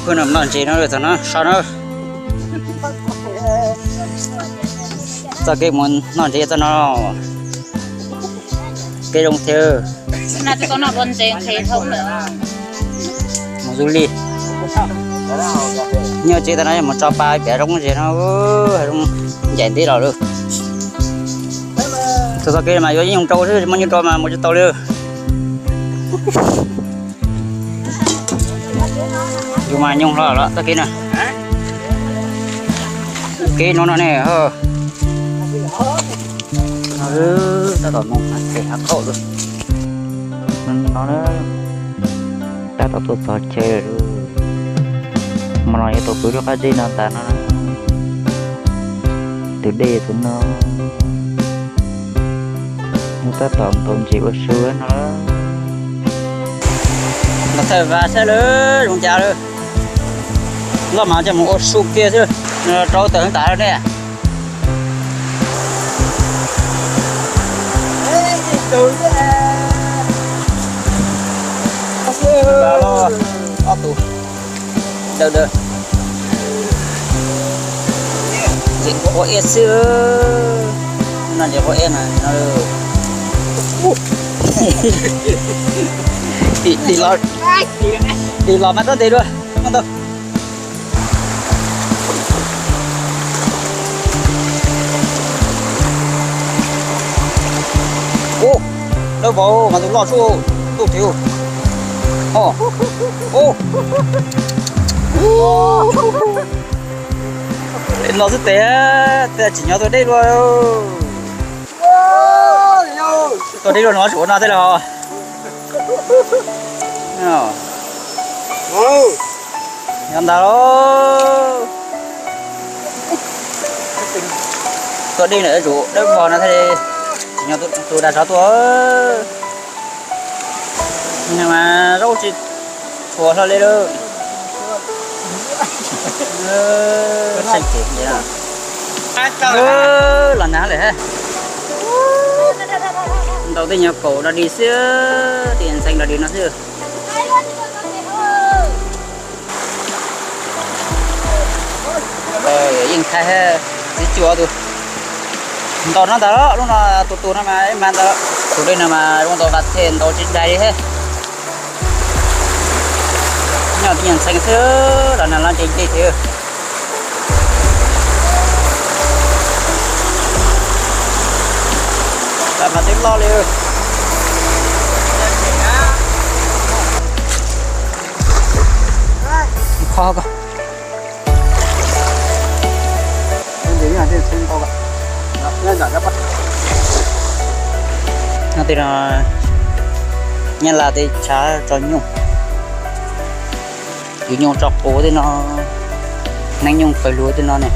Noj ntses no txog no so na. Txoj kev mus noj ntses txoj no, kev zoo thiab. Mus du li. Nyob tsev tas no mus tso pa piav zoo ntses no, zoo ncaim ntev los lawm. Txog txoj kev mas yuav ib nyuag rau xwb, muaj nyuag rau mas mus tsis tau li. Yus mas nyuj hlo los txoj kev no. Kev no no ne. Tab tom mus ces hav khaum lawm. No tab tom tuaj txog chaw lawm. Hmo no yuav tau pw lub qab zeb no tas no. Tus dej tus no. Tab tom ntaus ntses ua su no. Los thaij vas saib lawm zoo cas lawm. Loj mas coj mus ua su kiag xwb. Rau tawm tas lawm ne. Ob tug daw daw. Ntses qhuav eb xwb. No ntses qhuav eb no. Dim los mas txhob ntes dua. Ntau. Ub, dawb vog mas tus loj sub tuj tim. Ub, no xwb tes, tes tsim nyog tua deb luaj. Tua deb luaj no tsuav no tej los. Yog ntag lauj. Tua dej ntawm tsum dawb vog no thiaj li tsim nyog tus dag tsov tuaj. Mas zaub tsis tshua hlo li lawm. Los nag lawm. Ntaus tej nyuag kaum dog dig xwb, tej ntxhee dog dig no xwb. Yeej thaij txiv cuam tus ntaus no ntag, lub no tus tus no mas ib mas ntawd. Tus dej no mas zoo ntaus vas them ntaus tsis dai li thiab. Nyob tej nyuag ntxhee xwb los nag los ntse ntse thiab. Mas twb loj li. Kho ko. No tej no Nyab Laj tej tshav tso nyuj, yus nyuj tso quav tej no, neeg nyuj pawg lug tej no ne.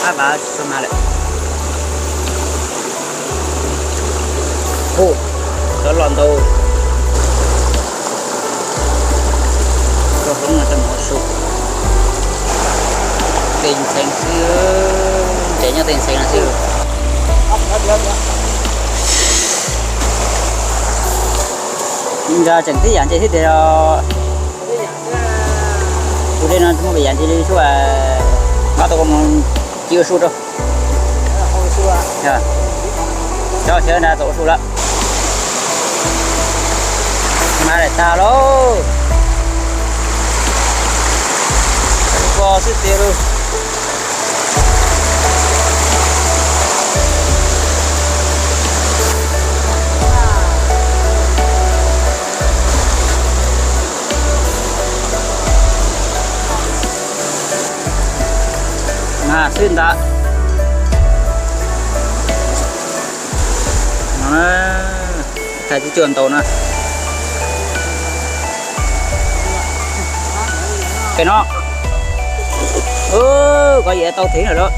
Ab, mas lawm. Hu, cov los ntau. Rau hauv no cov mov su. Tej ntxhee xwb, ntev nyob tej ntxhee no xwb. Nkawd tseem tib yam ntses thiab tiag. Tus dej no tsis muaj pem yam ntses li sub, nqa tau mus ci ua su rau. Cov xyov na txaus ua su lawm. Mas daim tag lauj. Ko xwb tiag lauj. Mas xwb ntag. Thais tib cuam ntaus no. Pem no. Koj yuav tau thev lawm lauj.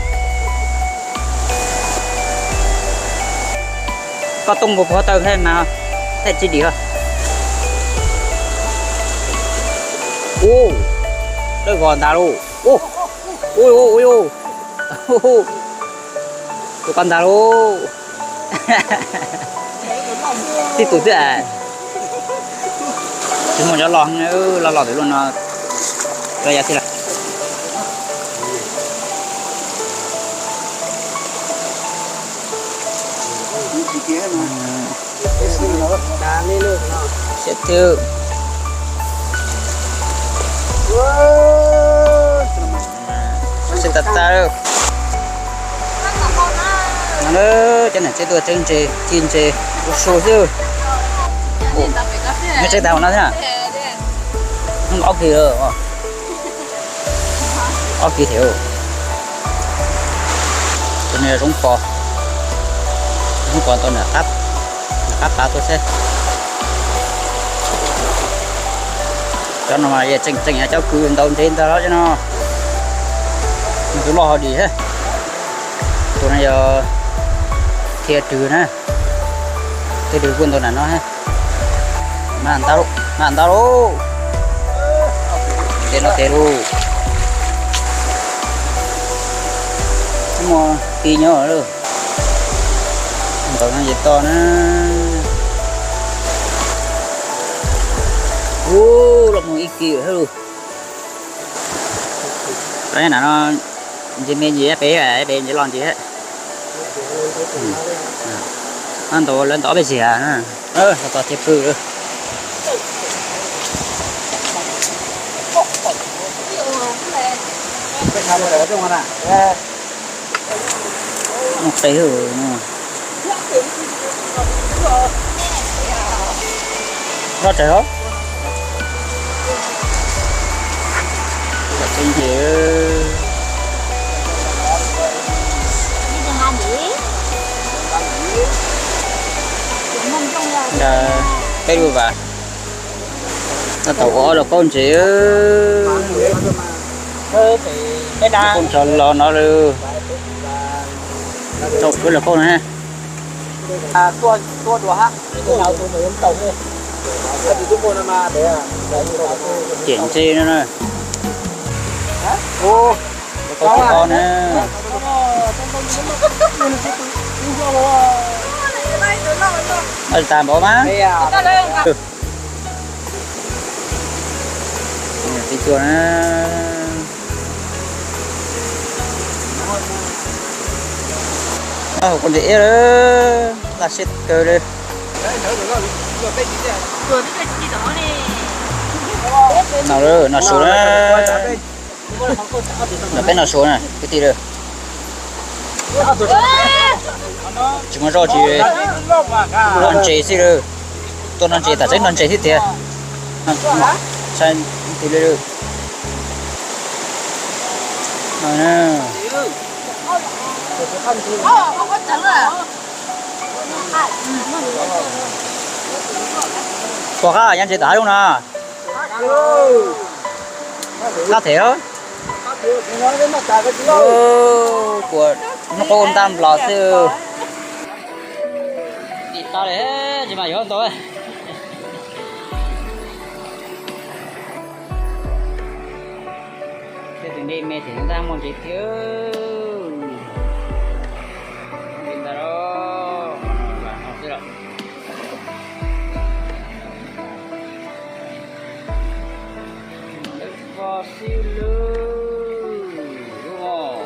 Koj tooj puas pov taw thiab mas, tej tsis dim. Ub, dawb vog ntag lauj. Ub, ub, ub, ub. Tus koj ntag lauj. Tib tug xwb. Tsis muaj cov loj, loj loj tus luaj no, cov yau thiab lawm. Siab twb. Siab tag tag. No cov niam tsev tuaj tseeb ntses ci ntses ua su xwb. Nyob tseeb tag hauv no thiab na. Ob kis, ob kis thiab. Tus no yog Zoov Pov, Zoov Pov tau nram qab pas tuaj xwb. Cov no mas tseem tseem cov kws ntaus ntses ntag los cov no. Nws tus loj ho dim thiab. Tus no yog Thia Rwg na. Thia Rwg kuj ntaus nram no. Mas ntau, mas ntau lauj. Tes no tes lauj. Muaj ti nyob lawm. Ntaus no ces toj na. Ub, los mus ib kis thiab lauj. Nram no ntses me ntsis pem, pem ntses los ntsis. Ntaus lawv ntau peb xis na. Los txog thiab pw. Mus qis. Loj tsawv os. Loj tsawv ntses. Peb lub vas. Tau ua ob lub kaub ntses. Kaub ntses los no lawm. Tau ua lub kaub na. Cem ntses no na. Lub kaub ntses no na. Tag npaum mas. Tib cuag na. Hauv ko ntses iab lawm, laj siab kawg li. No lawm, no su na. No peb no su na kwv tij lawm. Tsis muaj zoj tsis noj ntses xwb lawm. Tuaj noj ntses tam tseeb noj ntses xwb tiag. Saib tig li lawm. Puas qab nyob ntses tom hav zoov no? Qab them. Kuv hnub qub ntaj nplos xwb. Dim tau li tsis mas yuav ntau. Tej tus dej me ces ntab muaj ntses thiab. Ntses ntag los, lam no xwb los. Lawv kho xwb lawm.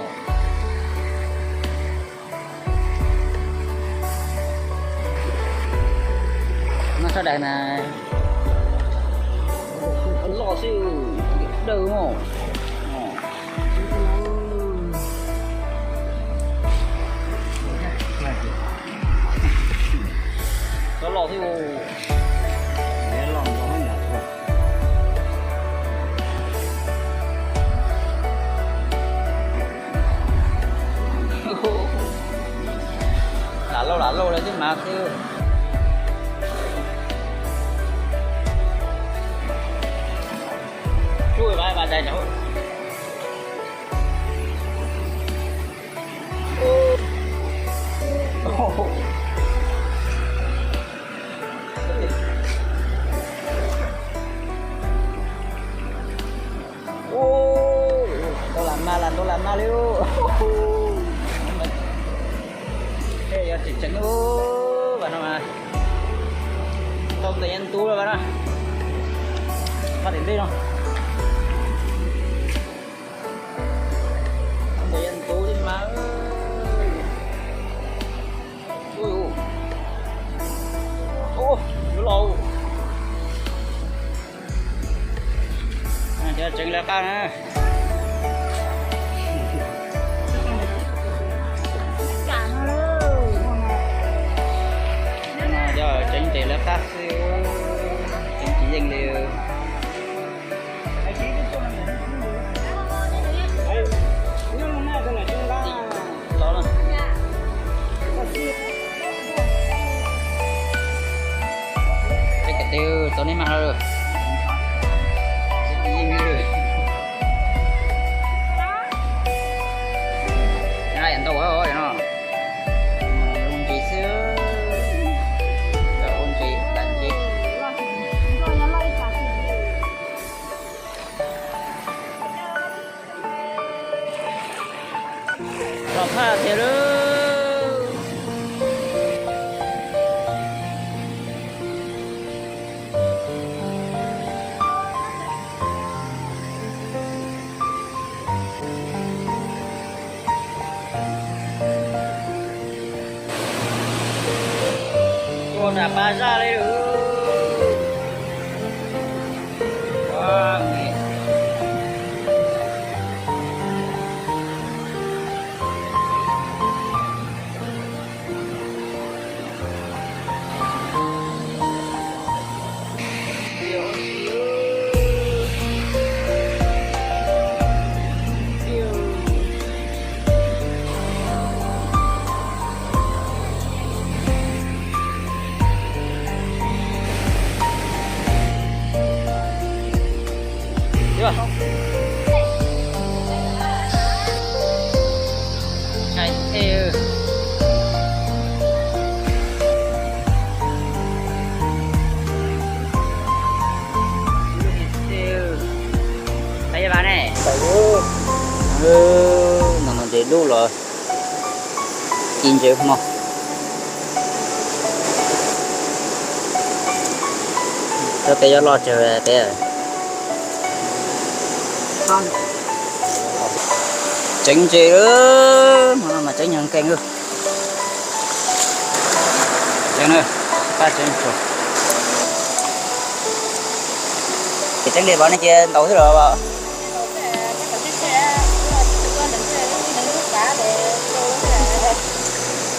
No sab daim mas loj xwb, dawb mog. Txhob loj xwb. Lam lauj lam lauj li twb mas xwb. Tsuj vaj vaj dai rau. Ntau lam mas, lam ntau lam mas li. Yog tseem tseem ub, vas no mas tau ntawm yeej ntub lawm vas no. Qhov tias ntej no. Ntawm yog ntxuv li mas. Ui, ua, yuav los. Cov tseev lawv qab na. Cov tseev tes lawv qab xwb, tseev tsis yeej li. Tau nej mas. Ntau no, ntsis xwb, ntsis tas ntsis. Los phaj tiag lauj. Ua nram pas zaj li. No ntses dub los ci ntses hmo. Cov peb yuav loj tsawg peb. Tseev ntses, hmo no mas tseev nyuag nkees. Tseev, pab tseev tsuag. Ces tseev li pab nej cia ntaus xwb los?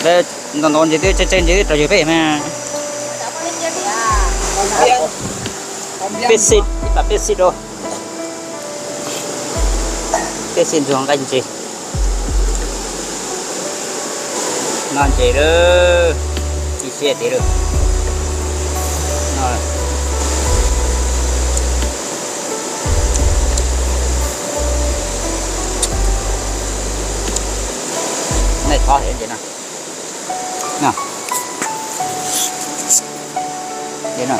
Ntaus ntaus ntses twb tseg tseg ntses twb rau yus peb mas. Peb xij, ib pab peb xij rau. Peb xij ntxuag nqaij ntses. No ntses lawm, ib siab tiag lawm. No. Nej thov ntses no. No. Ntses no.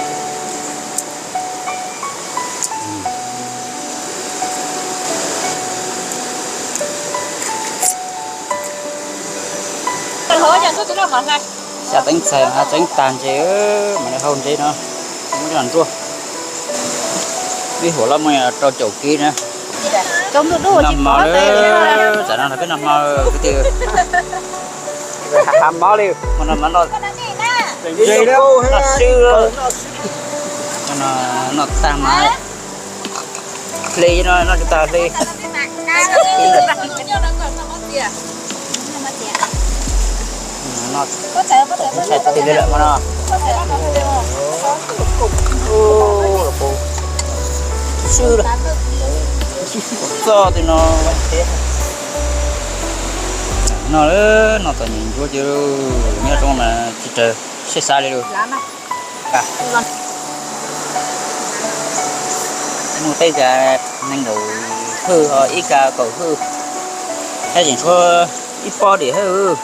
Xya teev txhais tseev tag ntses, mas hau ntses no muab coj nruab. Ib huam los muaj rau caum kib na. Noj hmo lawm, tsam no peb noj hmo kwv tij. Hav mov li, noj swb, noj tag mas hle no, noj tag hle. Ntshai tiag li lawm mas no. Swb lawm. Txoj twg no. No, no txom nyem ntsuav ces nyob zoo mas tsis raws siab xav li lawm. Muaj tej kas nees nkaum hwj, ib kas kaum hwj, thiab tseem tshuav ib pob dim hwj.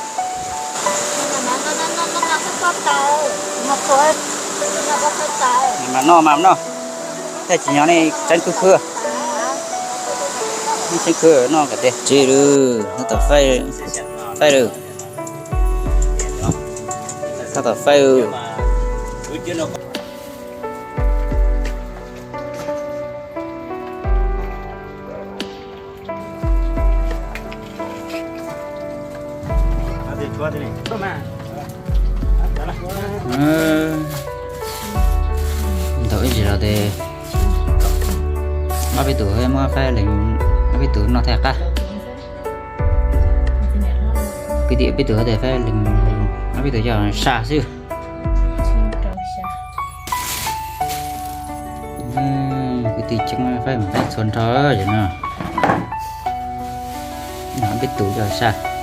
Mas noj mas noj, thiaj tsis nyob nej tseeb khwb khwb. Nej tseeb khwb noj kom tiag. Tsis lawm, tab tom faib, faib lawm. Tab tom faib. Ntaus ib ntsis los tes ob peb tus muab faib leeg, ob peb tus noj tag qab. Kwv tij ob peb tus tes faib leeg, ob peb tus coj sa xwb. Kwv tij tseeb faib mus faib txhua nrho no. Ob peb tus coj sa.